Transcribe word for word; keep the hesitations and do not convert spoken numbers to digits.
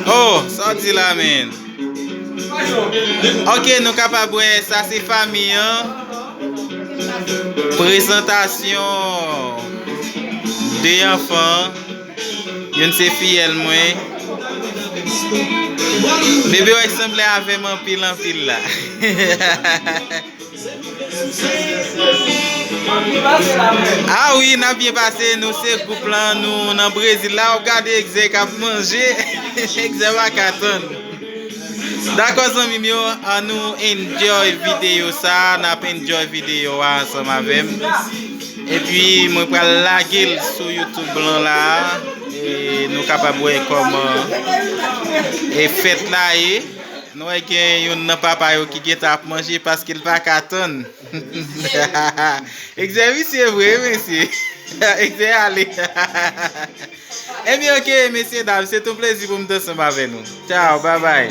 Oh, sa w di la, men. Ok, nou kapab wè, sa se fanmi an. Prezantasyon de anfan. Youn se fiyèl mwen. Bebe w sanble avè m anpil, anpil la. Ah wi, n ap byen pase, nou se gwoup lan, nou nan Brezil la, w ap gade egzè k ap manje, egzè pa ka tann. Dakò zanmi m yo, ann nou enjoy videyo sa, n ap enjoy videyo a ansanm avè m. Epi mwen pral lage l sou YouTube lan la, e nou kapab wè kòman e fèt la ye. Nou wè gen youn nan papa yo ki gentan ap manje paske l pa ka tann. Egzè visye vre, mesye. Egzè ale. Ebyen, ok, mesye dam, se yon plezi pou m te ansanm avè nou. Tchao, babay.